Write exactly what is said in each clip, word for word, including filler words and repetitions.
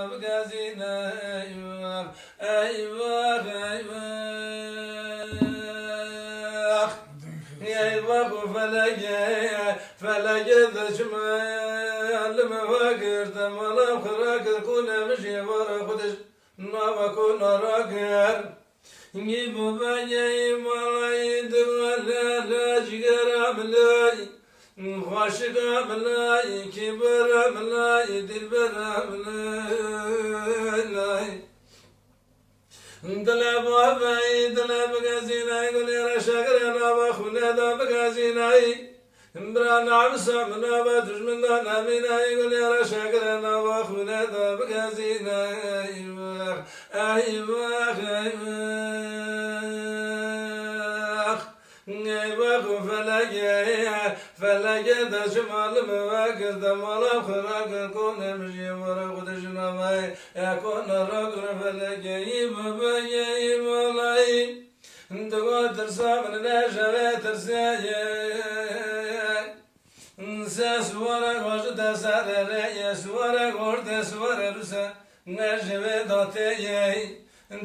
Bigezîne, eyvah, eyvah, eyvah. Eyvah û felekê, felekê de çima li me vekir, te mala xira kir, kûne min jê vara xwe de ji nava kûna rakir. Yî bibeyê malayî diwele le cigera min lay, xweşika min lay, kîbera min lay, dilbera min lay. Dile bavey, dile bigezînay, gulê reşegire nava xûne da bigezînay. Bira navisa min nava dujmin da nemînay, gulê reşegire nava xûne da bigezînay. Eyvah, eyvah, eyvah. Eyvah û felekê, felekê de çima li me vekir, te mala xwe rakir, kûne min jê vara xwe de ji navayê, e kûne rakir felekê, yî bibeyê yî malayî. Digo tirsa min ne ji vê tirsê ye. Se suwarek vaji te serere ye, suwarek ortê suwarê ruse ne ji vê datê ye.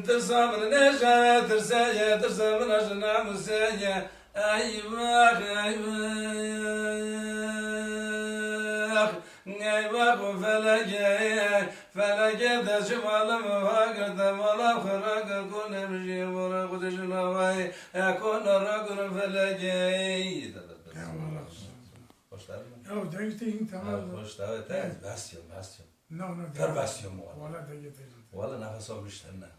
Tirsa min ne ji vê tirsê ye, tirsa min ji namusê ye. Eyvah, eyvah, eyvah û felekê, felekê de çima li me vekir, te mala xwe rakir, kûne min jê vara xwe de ji navayê, e kûne rakir felekê. Hoş değil mi? Ya, dengê te hîn temam. Ha, hoş, evet, evet. Bes diyorum, bes diyorum. No, no, per bes diyorum. Wala dengê te hîn. Wala nefes almış senden.